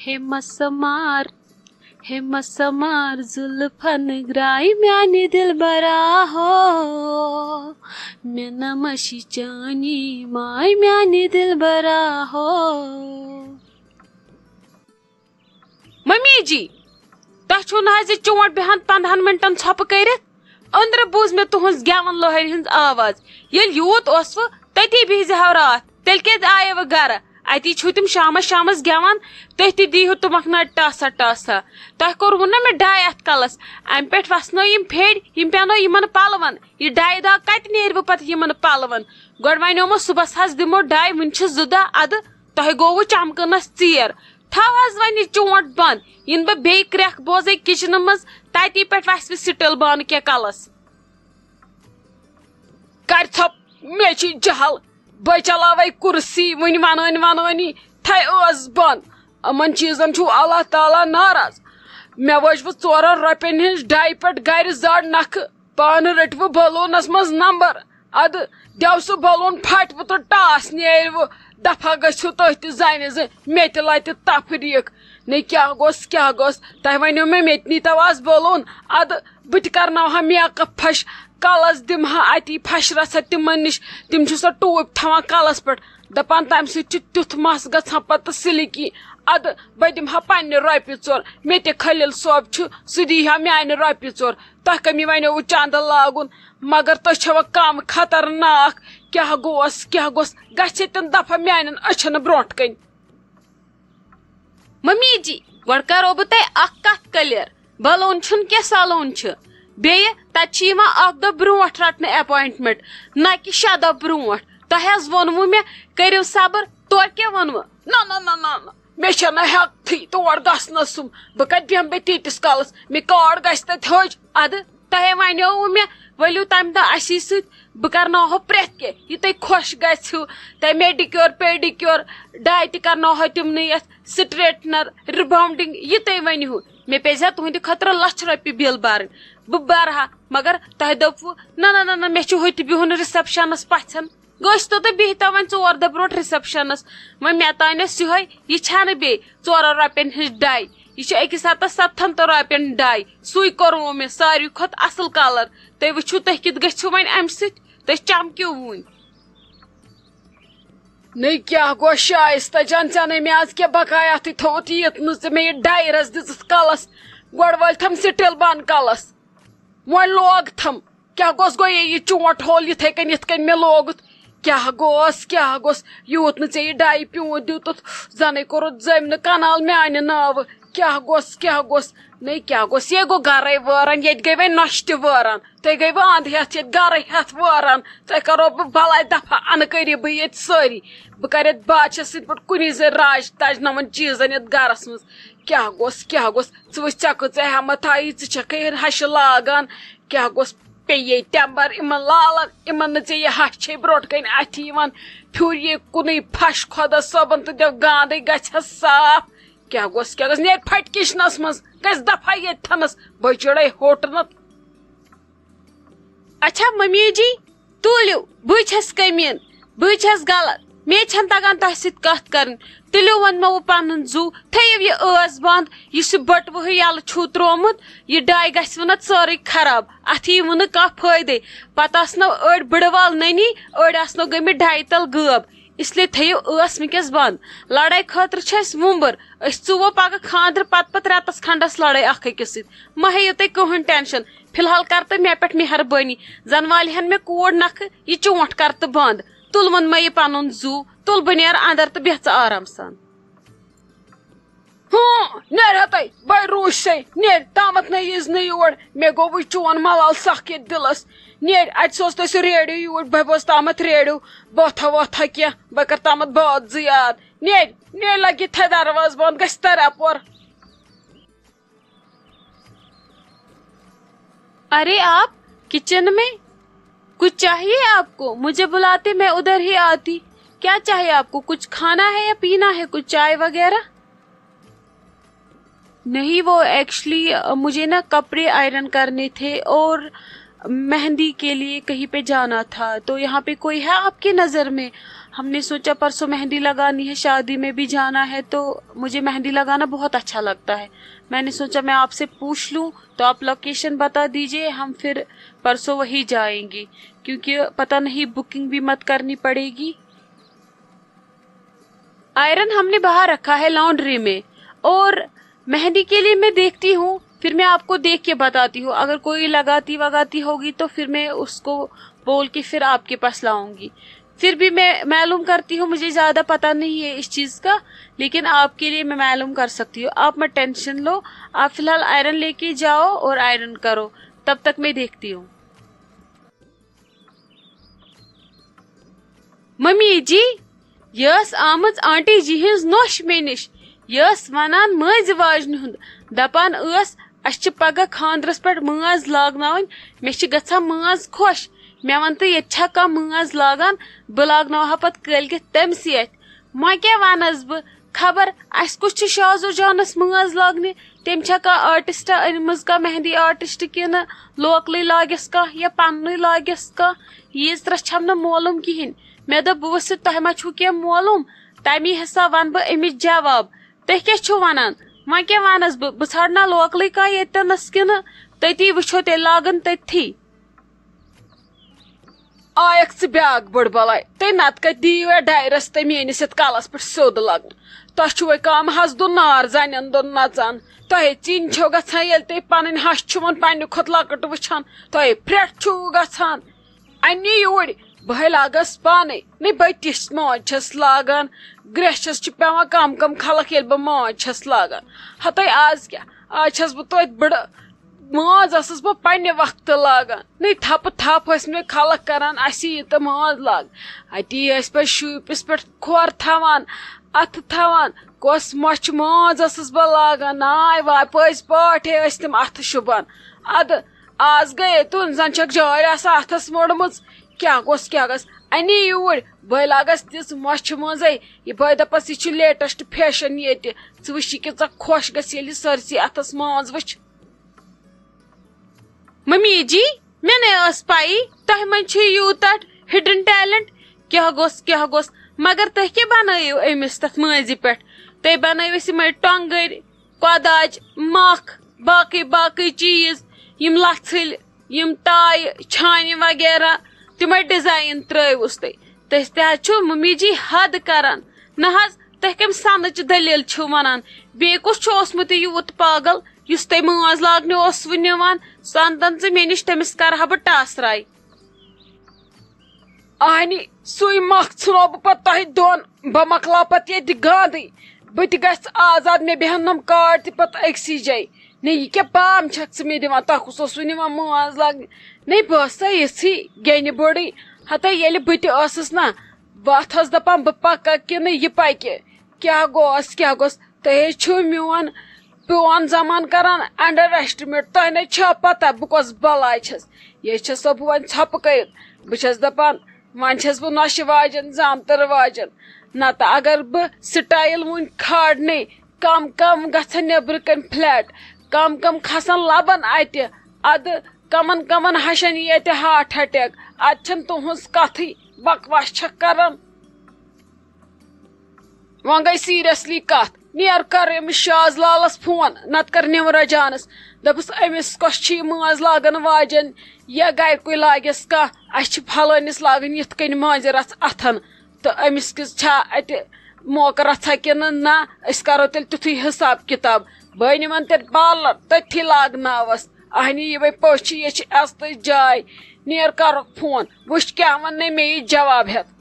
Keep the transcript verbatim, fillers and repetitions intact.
ہے مسمار، ہے مسمار زُلفن گراے میانہِ دلبرا ہو، مےٚ نہ مشی چانی ماے میانہِ دلبرا ہو۔ ممی جی، تۄہہِ چھُو نہٕ حظ یہِ چونٛٹھ بیٚہان پنٛدہن مِنٹن ژھۄپہٕ کٔرِتھ؟ أنٛدرٕ بوٗز مےٚ تُہٕنٛز گٮ۪وَن لوہرِ ہٕنٛز آواز۔ ییٚلہِ یوٗت اوسوٕ، تٔتی بِہزِ ہاو راتھ۔ تیٚلہِ کیٛازِ آییوٕ گرٕ؟ اَتی چھِو تِم شامس شامس گٮ۪وان، تُہۍ تہِ دیٖہِو تُمبکھ نارِ ٹاسا ٹاسا۔ تۄہہِ کوٚروٕ نہ مےٚ ڈاے اَتھ کلس؟ اَمہِ پٮ۪ٹھ وسنٲو یِم پھیٚرۍ، یِم پٮ۪نو یِمن پلون۔ یہِ ڈاے داغ کتہِ نیرِوٕ پتہٕ یِمن پلون؟ گۄڈٕ ونیومو صُبحس حظ دِمو ڈاے، وُنہِ چھِ زٕ دۄہ ادٕ۔ تۄہہِ گوٚوٕ چمکٕنس ژیر۔ تھاو حظ وۄنۍ یہِ چونٛٹھ بنٛد۔ یِنہٕ بہٕ بیٚیہِ کرٛٮ۪کھ بوزے کچنہٕ منٛز، تتی پٮ۪ٹھ وسہِ سٹیل بانہٕ کینٛہہ کلس۔ کرِ ژھۄپ، مےٚ چھِ جہل۔ بہٕ چلاوے کُرسی، وٕنہِ ونٲنی ونٲنی تھے ٲس بنٛد۔ یِمن چیٖزن چھُ اللہ تعالیٰ ناراض۔ مےٚ وٲج وۄنۍ ژورن رۄپین ہٕنٛز ڈاے پٮ۪ٹھ گرِ زڑ نکھٕ۔ پانہٕ رٔٹوٕ بلوٗنس منٛز نمبر۔ ادٕ دیو سُہ بلوٗن پھٹوٕ تہٕ ٹاس نیرِوٕ۔ دفعہ گٔژھِو تُہۍ تہِ زنہِ زٕ، مےٚ تہِ لتہِ تفریٖق۔ نے کیٛاہ گوٚژھ، کیٛاہ گوٚژھ؟ تۄہہِ ونیو مےٚ، مےٚ تہِ نیٖتو آز بلوٗن۔ ادٕ بہٕ تہِ کرناوہا میک اپ پھش، کلس دِمہٕ ہا اتی پھش رژھا تِمن نِش۔ تِم چھِ سۄ ٹوٗپۍ تھاوان کلس پٮ۪ٹھ، دپان تمہِ سۭتۍ چھُ تیُتھ مس گژھان پتہٕ سلکی۔ ادٕ بہٕ دِمہٕ ہا پننہِ رۄپیہِ ژور، مےٚ تہِ خلیل صٲب چھُ، سُہ دی ہا میانہِ رۄپیہِ ژور۔ تۄہہِ کٔمی وَنیووُ چندٕ لاگُن، مگر تُہۍ چھِوا کم خطرناک؟ کیٛاہ گوس، کیٛاہ گوس؟ گژھِ تِم دفعہ میانٮ۪ن أچھن برونٛٹھ کنہِ۔ ممی جی، گۄڈٕ کرو بہٕ تۄہہِ اکھ کتھ clear۔ بلوٗن چھُنہٕ کینٛہہ، سلوٗن چھُ۔ بیٚیہِ تتہِ چھِ یِوان اکھ دۄہ برونٛٹھ رٹنہٕ appointment، نہ کہِ شےٚ دۄہ برونٛٹھ۔ تۄہہِ حظ ووٚنوُ مےٚ، کٔرِو صبر، تورٕ کیٛاہ ووٚنوُ؟ نہ، نہ، نہ، نہ، نہ۔ مےٚ چھَنہٕ ہٮ۪کتھٕے تور گژھنَس سُم۔ بہٕ کَتہِ بیٚہمہٕ بیٚیہِ تیٖتِس کالَس؟ مےٚ کارڈ گژھِ تَتہِ حٲج۔ اَدٕ تۄہے وَنیووُ مےٚ، ؤلِو تَمہِ دۄہ اَسی سۭتۍ، بہٕ کَرناوہو پرٛٮ۪تھ کینٛہہ، یہِ تۄہہِ خۄش گژھِوٕ۔ تۄہہِ manicure، pedicure، dye تہِ کَرناوہو تِمنٕے یَتھ، straightener، rebonding، یہِ تۄہہِ ؤنِوُ۔ مےٚ پیٚزِ ہا تُہٕنٛدِ خٲطرٕ لَچھ رۄپیہِ بِل بَرٕنۍ، بہٕ بَرٕ ہا، مگر تۄہہِ دوٚپوُ، نہ، نہ، نہ، نہ، مےٚ چھُ ہُتہِ بِہُن receptionس پَژھٮ۪ن۔ گٔژھۍ تو تُہۍ بِہِو تَوَن ژور دۄہ برونٛٹھ receptionس۔ وۄنۍ مےٚ تانۍ ٲس یِہوٚے، یہِ چھَنہٕ بیٚیہِ ژورَن رۄپیَن ہِنٛز dye۔ یہِ چھِ أکِس ہَتَس سَتتھَن تہٕ رۄپیَن dye۔ سُے کوٚروُ مےٚ ساروی کھۄتہٕ اَصٕل colour۔ تُہۍ وٕچھِو، تُہۍ کِتھ گٔژھِو وۄنۍ اَمہِ سۭتۍ؟ تُہۍ چمکِو وُنۍ۔ نٔے کیٛاہ گوٚو شایستہ جان، ژےٚ نَے مےٚ آز کینٛہہ بقایاتٕے تھوٚوُتھ یہِ یُتھ نہٕ ژٕ مےٚ یہِ dye رَس دِژٕتھ کَلَس۔ گۄڈٕ وٲلۍ تھَم سِٹیل بانہٕ کَلَس۔ وۄنۍ لوگ تھم۔ کیٛاہ گوٚژھ گوٚو یہِ، یہِ چونٛٹھ ہول یِتھَے کٔنۍ، یِتھ کٔنۍ مےٚ لوگُتھ؟ کیٛاہ گوٚژھ، کیٛاہ گوٚژھ؟ یوٗت نہٕ ژےٚ یہِ dye پیوٗنٛت دیُتُتھ، زَنَے کوٚرُتھ زٔمۍ نہٕ کَنال میٛانہِ ناوٕ۔ کیٛاہ گوٚژھ، کیٛاہ گوٚژھ؟ نَے کیٛاہ گوٚژھ؟ یے گوٚو گَرَے وٲران، ییٚتہِ گٔے وۄنۍ نۄشہِ تہِ وٲران۔ تُہۍ گٔیوٕ اَنٛد ہٮ۪تھ ییٚتہِ گَرَے ہٮ۪تھ وٲران۔ تۄہہِ کَرو بہٕ بَلاے دَفعہ اَنہٕ قریٖبٕے ییٚتہِ سٲری۔ بہٕ کَرٕ یَتھ بادشاہ سٕنٛدۍ پٲٹھۍ کُنی زٔنۍ راج تاج نَمَن چیٖزَن یَتھ گَرَس منٛز۔ کیٛاہ گوٚژھ، کیٛاہ گوٚژھ؟ ژٕ وٕچھ، ژےٚ کۭژاہ ہٮ۪مَتھ آیی، ژٕ چھَکھٕے ہَشہِ لاگان۔ کیٛاہ گوٚژھ؟ پیٚیے ٹٮ۪مبَر یِمَن لالَن، یِمَن نہٕ ژےٚ یہِ ہَش چھے برونٛٹھ کَنہِ اَتھِ یِوان۔ پھیُر یے کُنُے پھَش خۄدا صٲبَن تہٕ دٮ۪و گانٛدَے گژھٮ۪س صاف۔ کیٛاہ گوٚژھ، کیٛاہ گوٚژھ؟ نیرِ پھَٹہِ کِچنَس منٛز، گژھِ دَفعہ ییٚتہِ تھَنَس، بٔچِڑَے ہوٚٹ نَتہٕ۔ اچھا ممی جی، تُلِو، بہٕ چھَس کٔمیٖن، بہٕ چھَس غلط، مے چھَنہٕ تَگان تۄہہِ سۭتۍ کَتھ کَرٕنۍ۔ تُلِو وۄنۍ مےٚ وۄنۍ پَنُن زُو، تھٲیِو یہِ ٲس بنٛد، یُس یہِ بٔٹوٕ ہیوٗ یَلہٕ چھُو ترٛوومُت، یہِ ڈاے گژھِ وۄنۍ اَتھ سٲرٕے خراب، اَتھ یی وۄنۍ نہٕ کانٛہہ فٲیدَے۔ پَتہٕ آسنو أڑۍ بٕڑٕ وال نٔنی، أڑۍ آسنو گٔمٕتۍ ڈایہِ تَل غٲب۔ اس لیے تھٲیِو ٲس وٕنکیٚس بنٛد۔ لڑٲے خٲطرٕ چھِ اَسہِ وُمبٕر۔ أسۍ ژُوو پگاہ خانٛدرٕ پتہٕ پتہٕ رٮ۪تس کھنٛڈس لڑٲے اکھ أکِس سۭتۍ۔ مہ ہیٚیِو تُہۍ کٕہٕنۍ ٹینشن۔ فی الحال کر تہٕ مےٚ پٮ۪ٹھ مہربٲنی۔ زن والہِ ہن مےٚ کوٗر نکھٕ، یہِ چونٛٹھ کر تہٕ بنٛد۔ تُل وۄنۍ مہ یہِ پنُن زُو۔ تُل بہٕ نیرٕ اندر تہٕ بیٚہہ ژٕ آرام سان۔ ہاں، نیرِ ہا تۄہہِ، بَے روٗسۍ سے، نیرِ، تامَتھ نَے ییٖز نہٕ یور۔ مےٚ گوٚو وۄنۍ چون ملال سَکھ ییٚتہِ دِلَس۔ نیرِ، اَتہِ سوز تۄہہِ سُہ ریڈیو یوٗرۍ، بہٕ بوزٕ تامَتھ ریڈیو، بٲتھا وٲتھا کینٛہہ، بہٕ کَرٕ تامَتھ بٲتھ زٕ یاد۔ نیرِ، نیرِ، لَگہِ یِتھَے دروازٕ بنٛد، گژھِ تَرِ اَپور۔ अरे आप किचन में, कुछ चाहिए आपको? मुझे बुलाते, मैं उधर ही आती। क्या चाहिए आपको? कुछ खाना है या पीना है, कुछ चाय वगैरह? नहीं, वो एक्चुअली मुझे ना कपड़े आयरन करने थे और मेहंदी के लिए कहीं पे जाना था, तो यहाँ पे कोई है आपकी नज़र में? हमने सोचा परसों मेहंदी लगानी है, शादी में भी जाना है, तो मुझे मेहंदी लगाना बहुत अच्छा लगता है। मैंने सोचा मैं आपसे पूछ लूँ, तो आप लोकेशन बता दीजिए, हम फिर परसों वही जाएंगे, क्योंकि पता नहीं बुकिंग भी मत करनी पड़ेगी। आयरन हमने बाहर रखा है लॉन्ड्री में, और मेहंदी के लिए मैं देखती हूँ, फिर मैं आपको देख के बताती हूँ। अगर कोई लगाती वगाती होगी तो फिर मैं उसको बोल के फिर आपके पास लाऊंगी। फिर भी मैं मालूम करती हूँ, मुझे ज़्यादा पता नहीं है इस चीज़ का, लेकिन आपके लिए मैं मालूम कर सकती हूँ। आप मत टेंशन लो, आप फिलहाल आयरन लेके जाओ और आयरन करो, तब तक मैं देखती हूँ। ممی جی، یہِ ٲس آمٕژ آنٹی جی ہٕنٛز نۄش مےٚ نِش۔ یہِ ٲس وَنان مٲنٛزِ واجنہِ ہُنٛد، دَپان ٲس، "اَسہِ چھِ پَگاہ خانٛدرَس پٮ۪ٹھ مٲنٛز لاگناوٕنۍ، مےٚ چھِ گژھان مٲنٛز خۄش۔ مےٚ وَن تہٕ، ییٚتہِ چھا کانٛہہ مٲنٛز لاگان؟ بہٕ لاگناوہا پَتہٕ کٲلۍکٮ۪تھ تٔمۍ سٕے اَتھِ۔" وۄنۍ کیٛاہ وَنَس بہٕ؟ خبر اَسہِ کُس چھُ شازو جانَس مٲنٛز لاگنہِ؟ تٔمۍ چھا کانٛہہ آرٹسٹا أنمٕژ، کانٛہہ مہندی آرٹسٹ، کِنہٕ لوکلٕے لاگٮ۪س کانٛہہ یا پننُے لاگٮ۪س کانٛہہ؟ ییٖژ ترٛٹھ چھَم نہٕ معلوم کِہیٖنۍ۔ مےٚ دوٚپ، بہٕ وٕچھٕ تۄہہِ ما چھُو کینٛہہ معلوم، تَمی حساب وَنہٕ بہٕ أمِس جواب۔ تُہۍ کیٛاہ چھِو وَنان؟ وۄنۍ کیٛاہ وَنَس بہٕ؟ بہٕ ژھانٛڈٕ نا لوکلٕے کانٛہہ ییٚتٮ۪نَس، کِنہٕ تٔتی وٕچھو تیٚلہِ لاگَن تٔتھی۔ آیکھ ژٕ بیاکھ بٔڑ بلاے۔ تُہۍ نتہٕ کتہِ دِیِو ہے ڈایرس تہٕ میٲنِس یتھ کلس پٮ۪ٹھ سیوٚد لگنہٕ؟ تۄہہِ چھُوے کم حظ دُن نار زنٮ۪ن دُن نژان۔ تۄہے ژِنۍ چھو گژھان ییٚلہِ تُہۍ پنٕنۍ ہش چھِوَن پننہِ کھۄتہٕ لۄکٕٹ وٕچھان۔ تۄہے پھرٛٹھ چھُو گژھان۔ اَنہِ یوٗرۍ، بہٕ ہے لاگس پانے۔ نَے بہٕ تِژھ مٲنٛز چھَس لاگان۔ گرٛیٚچھس چھِ پٮ۪وان کم کم خلق ییٚلہِ بہٕ مٲنٛز چھَس لاگان۔ ہتَے آز کیٛاہ؟ آز چھَس بہٕ توتہِ بٕڑٕ۔ مٲنٛز ٲسٕس بہٕ پننہِ وقتہٕ لاگان۔ نٔے تھپہٕ تھپھ ٲسۍ مےٚ خلق کران، "اَسہِ یہِ تہٕ مٲنٛز لاگ۔" اَتی ٲسۍ پَتہٕ شوٗپِس پٮ۪ٹھ کھۄر تھاوان، اَتھٕ تھاوان، کۄس مۄچھِ مٲنٛز ٲسٕس بہٕ لاگان۔ ناے واے پٔزۍ پٲٹھۍ ٲسۍ تِم اَتھٕ شوٗبان۔ اَدٕ آز گٔیے تُہنٛد زَن چھَکھ جٲلۍ آسان اَتھَس موٚڑمٕژ۔ کیٛاہ گوٚژھ، کیٛاہ گژھِ؟ اَنے یوٗرۍ، بہٕ لاگَس تِژھ مۄچھِ مٲنٛزَے۔ یہِ بہٕ دَپَس، یہِ چھُ latest fashion ییٚتہِ۔ ژٕ وٕچھ، یہِ کۭژاہ خۄش گژھِ، ییٚلہِ یہِ سٲرسٕے اَتھَس مٲنٛز وٕچھِ۔ ممی جی، مےٚ نے ٲس پَیی تۄہہِ منٛز چھُ یوٗتاہ hidden talent۔ کیٛاہ گوٚژھ، کیٛاہ گوٚژھ؟ مگر تُہۍ کیٛاہ بَنٲیِو أمِس تَتھ مٲنٛزِ پٮ۪ٹھ؟ تُہۍ بَنٲیِو أسۍ یِمَے ٹۄنٛگٕرۍ، کۄداج، مَکھ، باقٕے باقٕے چیٖز، یِم لَژھٕلۍ، یِم تایہِ، چھانہِ وغیرہ، تِمَے design ترٛٲیوُس تُہۍ۔ تُہۍ تہِ حظ چھِو ممی جی حد کران۔ نہ حظ، تُہۍ کَمہِ سَنٕچ دٔلیٖل چھِو وَنان؟ بیٚیہِ کُس چھُ اوسمُت یہِ یوٗت پاگل، یُس تۄہہِ مٲنٛز لاگنہِ اوسوٕ نِوان؟ سُہ اَنتَن ژٕ مےٚ نِش، تٔمِس کَرٕ ہا بہٕ ٹاسراے۔ اہنی، سُے مَکھ ژھٕنو بہٕ پَتہٕ تۄہہِ دۄن۔ بہٕ مۄکلاو پَتہٕ ییٚتہِ گانٛدٕے۔ بہٕ تہِ گژھٕ آزاد، مےٚ بیٚہن نۄم کارڈ تہِ پَتہٕ أکسٕے جایہِ۔ نے، یہِ کیٛاہ پام چھَکھ ژٕ مےٚ دِوان؟ تۄہہِ کُس اوسوٕ نِوان مٲنٛز لاگنہِ؟ نے، بہٕ ٲسسا یِژھٕے گیٚنہِ بٔڑٕے۔ ہَتَے ییٚلہِ بہٕ تہِ ٲسٕس نا، بہٕ اَتھ ٲس دَپان، بہٕ پَکا کِنہٕ یہِ پَکہِ؟ کیٛاہ گوٚوس، کیٛاہ گوٚوس؟ تُہۍ ہے چھِو میون پرون زمان کران underestimate۔ تۄہہِ نے چھا پتہ بہٕ کۄس بلاے چھَس؟ یے چھَسو بہٕ وۄنۍ ژھۄپہٕ کٔرِتھ۔ بہٕ چھَس دَپان، وۄنۍ چھَس بہٕ نۄشہِ واجٮ۪ن، زامتٕر واجٮ۪ن۔ نتہٕ اگر بہٕ style وُنہِ کھارنے، کم کم گژھن نیبرٕ کنۍ flat، کم کم کھسن لبن اتہِ۔ ادٕ کمن کمن ہشن یی اتہِ heart attack۔ اتہِ چھنہٕ تُہنٛز کتھٕے، بکواس چھکھ کران۔ وۄنۍ گٔے seriously کتھ، نیر کر أمِس شاز لالس فون، نتہٕ کر نمرہ جانس۔ دپُس، أمِس کۄس چھِ یہِ مٲنٛز لاگن واجٮ۪ن یا گرِکُے لاگٮ۪س کانٛہہ؟ اسہِ چھِ پھلٲنِس لاگٕنۍ یِتھ کٔنۍ مٲنٛزِ رژھ اتھن، تہٕ أمِس کِژھ چھا اتہِ موقعہٕ رژھا کِنہٕ نہ؟ أسۍ کرو تیٚلہِ تیُتھُے حساب کتاب۔ بہٕ أنۍ یِمن تیٚلہِ parlour، تٔتھی لاگناوس۔ اہنی، یِمے پٔژھۍ چھِ، یہِ چھِ عزتٕچ جاے۔ نیر کرُکھ فون، وٕچھ کیٛاہ وننے مےٚ یہِ جواب ہٮ۪تھ۔